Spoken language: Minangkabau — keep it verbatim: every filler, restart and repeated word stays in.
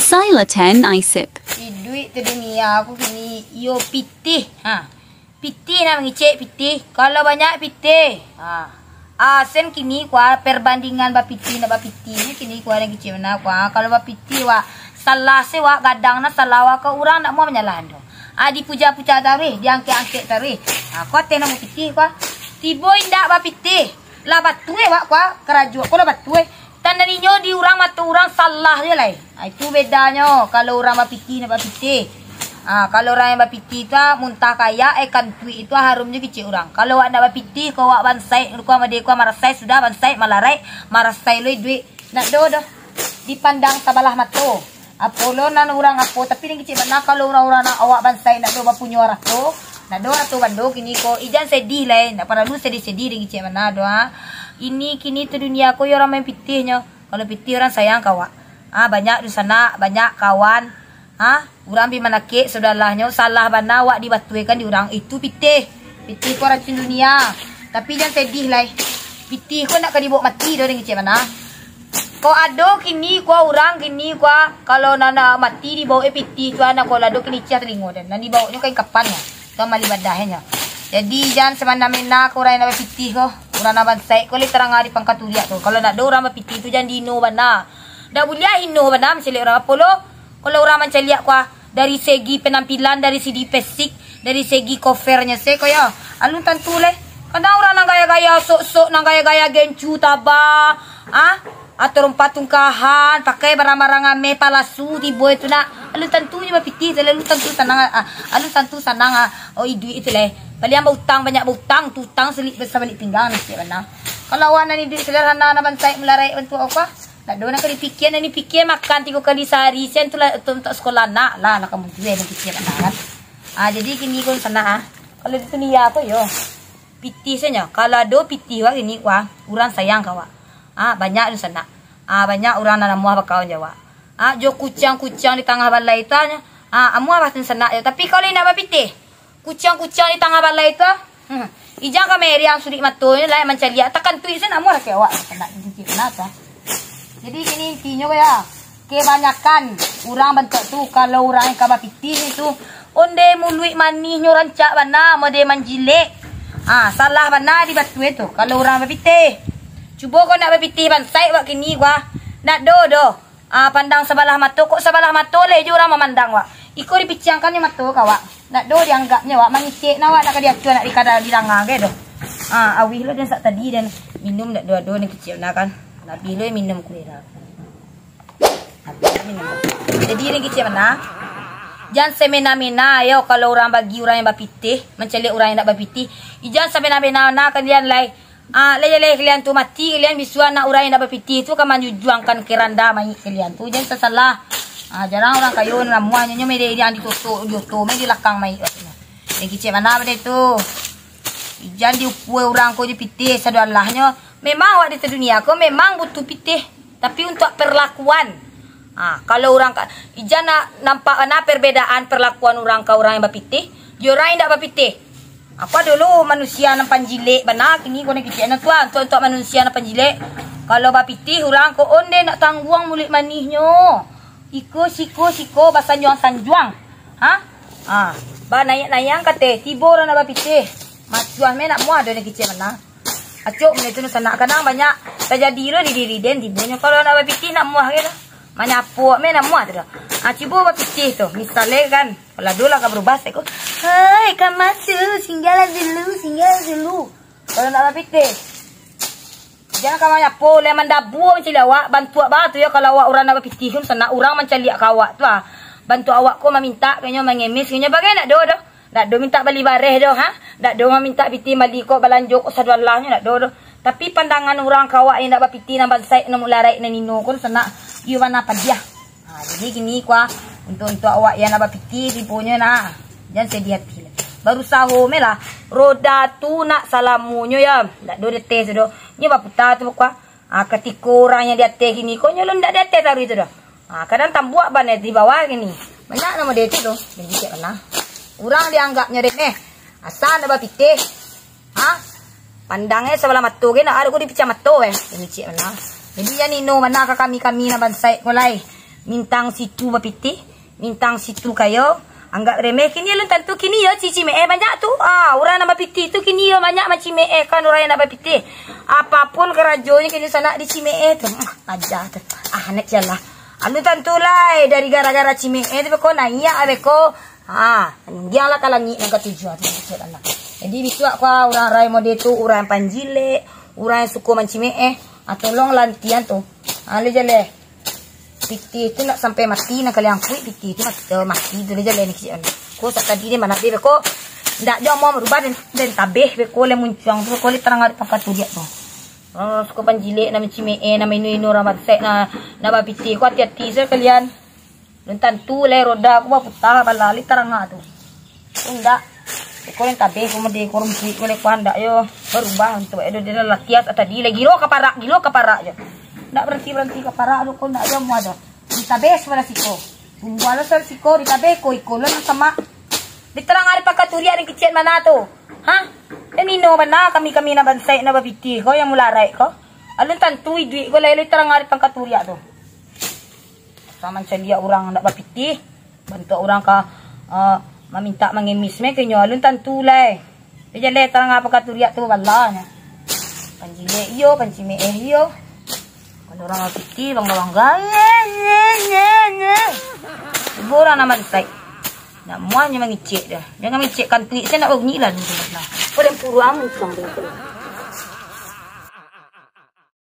Silatan Isip. Iduik tu dunia aku kini iyo pitih. Ha. Pitih nak mangicek pitih. Kalau banyak pitih. Ha. Ah, sen kini kua perbandingan bapitih nak bapitih ni kini kua nan kicik bana kua. Kalau bapitih wak salah se wak gadang nak salah wak ka urang nak mau manyalah ando. Ah, dipuja-puja taruih, diangkek-angkek taruih. Ah, kua teh nak pitih kua. Tibo indak bapitih. Lah batua wak kua karajo ko lah batua. Tandinyo di urang mato urang salah je lai. Ha, itu bedanyo kalau urang bapitih nak bapitih. Ha, kalau urang yang bapitih tu ah, muntah kayak eh kantuik itu ah, harumnyo kicik urang. Kalau awak nak bapitih ko awak bansaik ko made ko marasai sudah bansaik malarai marasai lo iduik. Nak do doh dipandang sabalah mato. Apo lo nan urang apo tapi nan kicik bana kalau urang-urang nak awak bansaik nak do bapunyo arato. Nak do arato bando kini ko ijan sedih lai. Nak paralu sedih-sedih nan kicik bana do ah. Ini kini tu dunia ko yo urang main pitihnyo. Kalau pitih urang sayang ka awak. Ah, banyak dunsanak, banyak kawan. Ah, urang bi manakik saudarahnyo, salah bana awak dibatuakan di urang. Itu pitih. Pitih ko racun dunia. Tapi jan sedih lai. Pitih ko nak ka dibawa mati doh dek kecek bana. Ko ado kini ko urang kini ko kalau nan nak mati dibawa eh pitih tu anak ko lado kini ciah telingo dan nan dibawa nyo kain kapan nyo. Tu amal ibadah nyo. Jadi jan semena-mena ko urang nak bapitih ko. Urang nak bansaik ko lai tarang ari pangka turiak tu. Kalau nak do urang bapitih tu jan dihino bana. Dak buliah hino bana mancaliak urang apo lo. Kalau urang mancaliak kuah dari segi penampilan, dari segi fisik, dari segi covernya se ko yo. Alun tantu leh. Kadang urang nan gaya-gaya sok-sok, nan gaya-gaya gencu taba, ah, atau rompa tungkahan, pakai barang-barang ameh palasu tibo itu nak. Alun tantu nyo bapitih, alun tantu sanang, ah, alun tantu sanang, ah, oh iduik itu leh. Paliang bautang, banyak bautang, tu utang selik sabalik pinggang ni cek bana. Kalau awak nan iduik sederhana, nan bansaik mularai bantuak awak, Ndak do nan ka dipikia, nan dipikia makan tigo kali sahari, sian tu lah tu untuak sekolah anak lah, lah kamu jual nan pikia bana kan. Ah, jadi kini ko sanak ah. Kalau di dunia ko yo. Pitih sajo. Kalau ado pitih wak kini wah, urang sayang ka wak. Ah, banyak tu sanak. Ah, banyak urang nan amuah bakawan jo wak. Ah, jo kuciang-kuciang di tangah balai tu ah, amuah pasti sanak jo. Tapi kalau indak bapitih, Kuciang-kuciang di tangah balai tu, hmm, ijang ka meriang sudik matonyo, lai mancaliak, takantuik se namuah laki awak, nak gigit bana tu. Jadi kini intinyo ko yo, kebanyakan urang bantuak tu, kalau urang yang ka bapitih tu, onde muluik manihnyo rancak bana, mode manjilek. Ah, salah bana di batua tu, kalau urang bapitih. Cubo ko nak bapitih bansaik wak kini wah, nak do doh. Ah, pandang sabalah mato, kok sabalah mato lai jo urang mamandang wak. Iko dipiciangkannyo mato ka wak. Nak do dianggapnyo wak mangicek na wak, nak ka diacuah, nak dikada dilanga ge doh. Ah, awih lo den sak tadi den minum nak do ado ni kecil na kan. Labih lo minum kuih lah. Habis minum. Jadi ni kecil na. Jan semena-mena yo kalau urang bagi urang yang bapitih, mancaliak urang yang nak bapitih. Ijan semena-mena na kalian lai. Ah, lai jaleh kalian tu mati, kalian bisuak anak urang yang indak bapitih tu ka manjujuangkan keranda mayik kalian tu, jan sasalah. Ah, jarang urang kayo namuah nyo, nyo mede yang ditotok, dioto, mede lakang mayik tu. Yang kicik bana bade tu. Jan diukua urang ko jo pitih, sadoalahnyo. Memang awak di dunia ko memang butuh pitih, tapi untuak perlakuan. Ah, kalau urang ka, ijan nak nampak bana perbedaan perlakuan urang ka urang yang bapitih, jo urang yang indak bapitih. Aku ado lo manusia nan panjilek bana, kini ko nan kicik na tu ah, untuak, untuak manusia nan panjilek. Kalau bapitih urang ko onde nak tangguang muluik manihnyo. Iko siko siko basanjuang-sanjuang. Ha? Ah, banaiak-naiak kate, tibo urang nak bapitih. Macuah me nak muah do nan kicik bana. Acok me tu sanak kadang banyak tajadi lo di diri den tibonyo. Kalau nak bapitih nak muah ge lah. Manyapo me nak muah tu dah. Ah, cubo bapitih tu. Misalnya kan, Kalau ado lah ka barubah saiko. Hai, ka maso, singgahlah dulu, singgahlah dulu. Kalau nak bapitih, jan ka manyapo, lai mandabu mancaliak awak, bantuak baa tu yo kalau awak urang nak bapitih tu, sanak urang mancaliak ka awak tu ah. Bantuak awak ko mamintak, kanyo mangemis, kanyo bagai nak do doh. Nak do mintak bali bareh doh, ha? Nak do mamintak pitih bali ko balanjo ko sadoalahnyo, nak do doh. Tapi pandangan urang ka awak yang nak bapitih, nan bansaik, nan mularaik, nan ino ko sanak, iyo bana padiah. Ha, jadi kini kua, untuk, untuk awak yang nak bapitih, tiponyo nah, jan sadiah ati lai. Barusaho me lah, roda tu nak salamonyo ya, ndak do deteh tu do. Nyo baputa tu kua. Ha, katiko urang yang di ateh kini ko, nyo lo ndak di ateh taruih tu do. Ha, kadang tambuak ban di bawah kini. Banyak namo de tu do, jadi cek bana. Urang dianggapnyo de neh, asal ndak bapitih. Ha? Pandang eh sabalah mato ge, nak ado ko dipicah mato eh. Micik bana. Jadi jan ino bana ka kami-kami nan bansaik ko lai. Mintang situ bapitih, mintang situ kayo, anggap remeh. Kini alun tantu kini yo cimeeh banyak tu. Ah, urang nan bapitih tu kini yo banyak mancimeeh kan urang nan bapitih. Apapun karajonyo kini sanak dicimeeh tu. Hmm, aja tu. Ah, nak jalah. Alun tantu lai dari gara-gara cimeeh tu beko naiak beko. Ha, ninggiang lah ka langik nan katujuah tu, maksud Allah. Jadi bisuak ko urang rai mode tu, urang panjilek, urang yang suko mancimeeh, ah, tolong lantian tu. Ha, lu jaleh. Pitih tu nak sampai mati, nak kalian kuik pitih tu mati, mati tu dia jaleh ni kecil. Ko sak tadi ni mana dia beko. Ndak jo mau merubah dan, dan tabeh beko le muncuang tu, beko le tarang ari pangka turiak tu. Oh, suko panjilek, nak mancimeeh, nak maino-ino urang bansaik, nak, nak bapitih ko hati-hati sajo kalian. Alun tantu lai roda ko baputa bala lai tarang tu. Ko ndak. Ko nan tabeh ko mode ko rumpuik ko lai ko ndak yo barubah untuak edo dia latias tadi lai gilo ka parak, gilo ka parak jo. Ndak baranti-baranti ka parak tu ko ndak yo mua jo. Ditabeh sabalah siko. Tumbuah lo sabalah siko ditabeh ko iko lo nan samak. Di tarang ari pangka turiak nan kicek mana tu? Ha? Ndak nino bana kami-kami nan bansaik nan bapitih ko yang mularaik ko. Alun tantu iduik ko lai, lai tarang ari pangka turiak tu. Samo mancaliak urang ndak bapitih, bantuak urang ka, eh, mamintak mangemis meh ka inyo, alun tantu lai. Dia jaleh tarang apa ka turiak tu bala nyo. Panjilek iyo, pancimeeh iyo. Kalau urang bapitih, bangga-bangga. Ibo urang nan bansaik. Nak mua nyo mangicek dah. Jangan mangicek kantuik, sajo nak babunyi lah dulu lah. Kau dan puruang muncang tu.